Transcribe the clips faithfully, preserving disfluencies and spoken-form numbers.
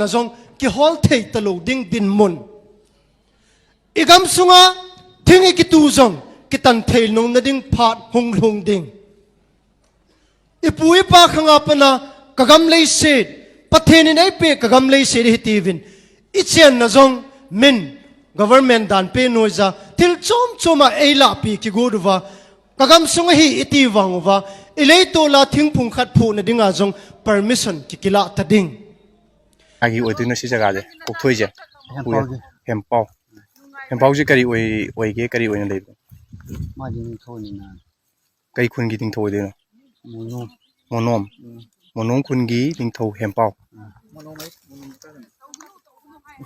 na jong kihol thei talou ding dinmun. I gamsunga thing i kitu jong kitan thei nom na ding phat hung lhung ding. I pu i pa khanga pana ka gam leiset, Pathen in eipeh ka gam leiset hi tiuvin. I chenna jong min government dan pe noija thil chom choma eilahpi kigot uva, ka gamsung ahi i ti vang uva, i leitol a thingphung khat phuhna dinga jong permission ki, kilah ta ding. Agi oi tu na si jaga je, kok thoi je. Hempau. Hempau. Hempau je kari oi, oi ge kari oi na lei. Ma jing thoi ni na. Kei khun ki ningthou dino? Monom. Monom. Mm. Monom khun ki ningthou Hempau. Mm.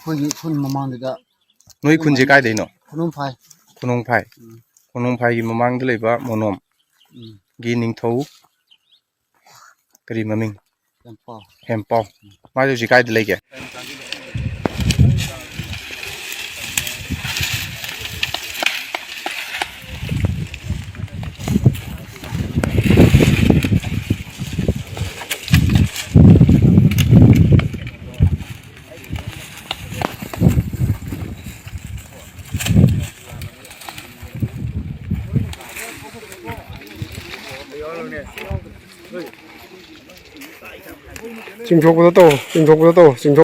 Khun ki khun mamang dida. Noi khun je kai dino? Khunung phai. Khunung phai. Mm. Khunung phai ki mamang de leiba Monom. Mm. Ki ningthou. Kari maming. Hempau. Hempau. Ma jo je kai de lei ke. Chingthok ko to, chingthok ko to, chingthok.